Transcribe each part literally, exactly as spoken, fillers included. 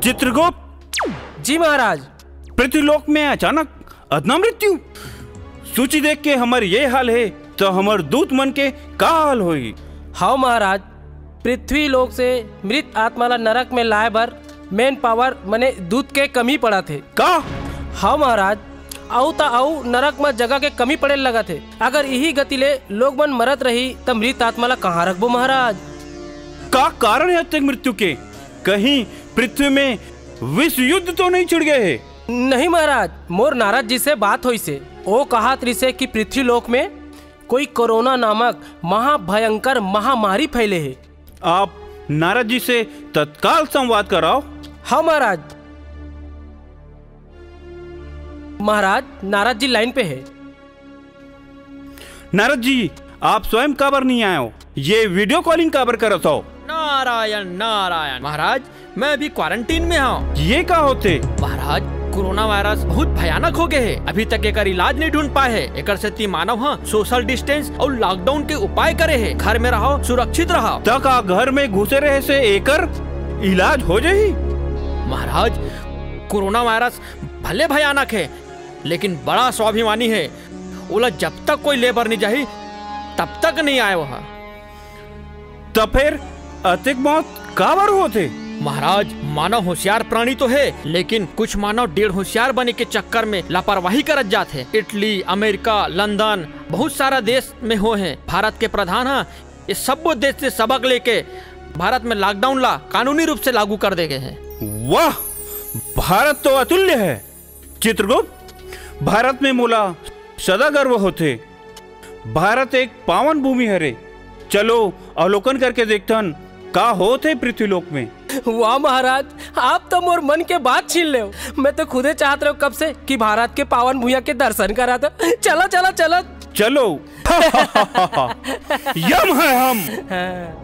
चित्रगुप्त। जी महाराज। पृथ्वीलोक में अचानक अतना मृत्यु? सूची देख के हमर ये हाल हे, तो हमर दूत मन के का हाल होही? हव महाराज, पृथ्वी लोक से मृत आत्मा ला नरक में लाए बर मैन पावर मने दूत के कमी पड़त हे। का? हव महाराज, अउ त अउ नरक म जगह के कमी पड़े लगत हे। अगर इही गति ले लोग मन मरत रही, त मृत आत्मा ला कहाँ रखबो महाराज? का कारण हे अतेक मृत्यु के? कहीं पृथ्वी में विश्व युद्ध तो नहीं छिड़ गए हे? नहीं महाराज, मोर नारद जी से बात होइसे। ओ कहत रिसे कि पृथ्वी लोक में कोई कोरोना नामक महाभयंकर महामारी फैले हे। आप नारद जी से तत्काल संवाद कराओ। हाँ महाराज। महाराज, नारद जी लाइन पे है। नारद जी, आप स्वयं काबर नहीं आए हो? ये वीडियो कॉलिंग काबर करत हो? नारायण नारायण महाराज, मैं अभी क्वारंटीन में हूँ। ये का होथे? महाराज, कोरोना वायरस बहुत भयानक हो गए है। अभी तक एकर इलाज नहीं ढूंढ पाए है। एकर सेती मानव ह सोशल डिस्टेंस और लॉकडाउन के उपाय करे है। घर में रहो, सुरक्षित रहो। त का घर में घुसे रहे से एकर इलाज हो जाही? महाराज, कोरोना वायरस भले भयानक है, लेकिन बड़ा स्वाभिमानी है। ओला जब तक कोई ले बर नहीं जाही, तब तक नहीं आए वह। त फेर अतेक मौत काबर होथे? महाराज, मानव होशियार प्राणी तो है, लेकिन कुछ मानव डेढ़ होशियार बने के चक्कर में लापरवाही करत जात है। इटली, अमेरिका, लंदन, बहुत सारा देश में हो है। भारत के प्रधान ह ये सब्बो देश से सबक लेके भारत में लॉकडाउन ला कानूनी रूप से लागू कर दे गए हैं। वाह, भारत तो अतुल्य है। चित्रगुप्त, भारत में मोला सदा गर्व होथे। भारत एक पावन भूमि हरे। चलो अवलोकन करके देखथन का होत हे पृथ्वी लोक में। वाह महाराज, आप तो मोर मन के बात छीन लेव। मैं तो खुदे चाहत रहेव कब से कि भारत के पावन भुइयां के दर्शन करा था। चलो, चलो, चलो। चलो। यम है हम। हाँ।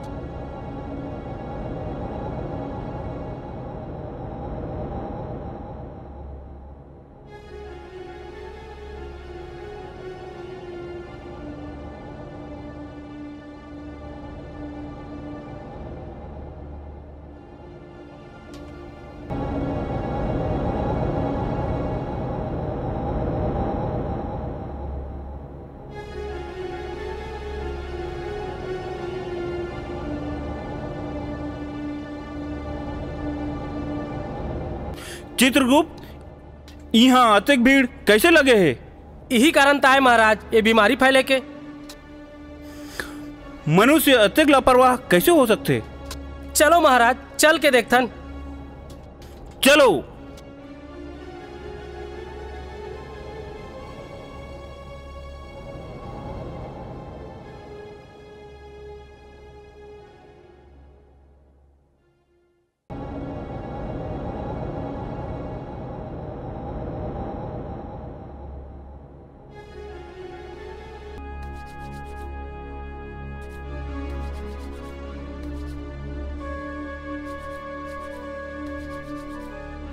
चित्रगुप्त, इहाँ अतेक भीड़ कैसे लगे हे? इही कारण त आय महाराज, ये बीमारी फैले के। मनुष्य अतेक लापरवाह कैसे हो सकथे? चलो महाराज, चल के देखथन। चलो।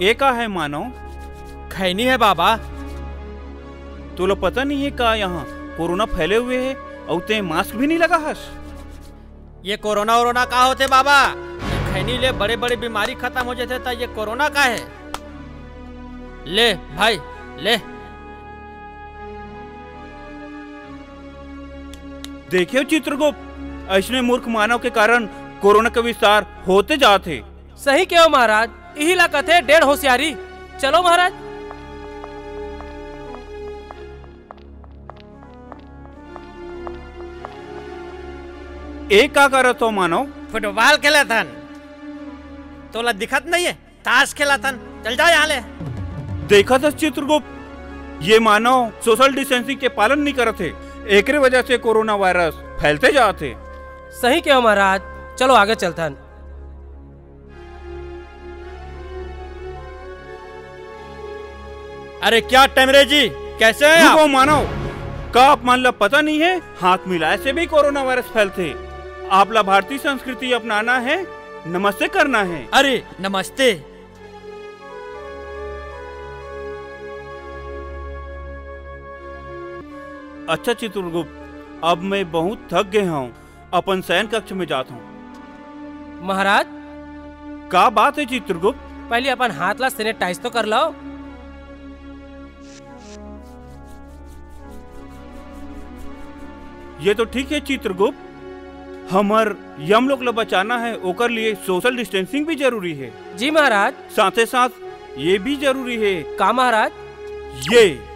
ए का है मानव? खैनी है बाबा। तोला पता नहीं है का यहाँ कोरोना फैले हुए है और ते मास्क भी नहीं लगा हस? ये कोरोना वोरोना का होथे बाबा? ये खैनी ले बड़े-बड़े बीमारी खत्म हो जाथे, त ये कोरोना का हे? ले भाई, ले। देखियो चित्रगुप्त, ऐसने मूर्ख मानव के कारण कोरोना के विस्तार होते जात हे। सही कहो महाराज, इही ला कथे डेढ़ होशियारी। चलो महाराज। ए का करत हो मानव? फुटबॉल खेलत हन। तोला दिखत नहीं है? ताश खेलत हन। चल जा यहाँ ले। देखत हस चित्रगुप्त, ये मानव सोशल डिस्टेंसिंग के पालन नहीं करत हे, एकरे वजह से कोरोना वायरस फैलते जात हे। सही कहो महाराज, चलो आगे चलथन। अरे क्या टेमरे जी, कैसे हैं आप? रुको मानव, का आप मन ला पता नहीं है, हाथ मिलाए से भी कोरोना वायरस फैलथे। आप ला भारतीय संस्कृति अपनाना है, नमस्ते करना है। अरे नमस्ते। अच्छा चित्रगुप्त, अब मैं बहुत थक गए हूँ, अपन शयन कक्ष में जात हूँ। महाराज? का बात है चित्रगुप्त? पहली अपन हाथ ला sanitize तो कर लो। ये तो ठीक है चित्रगुप्त, हमर यमलोक ला बचाना है, ओकर लिए social distancing भी जरूरी है। जी महाराज। साथे साथ ये भी जरूरी है। का महाराज? ये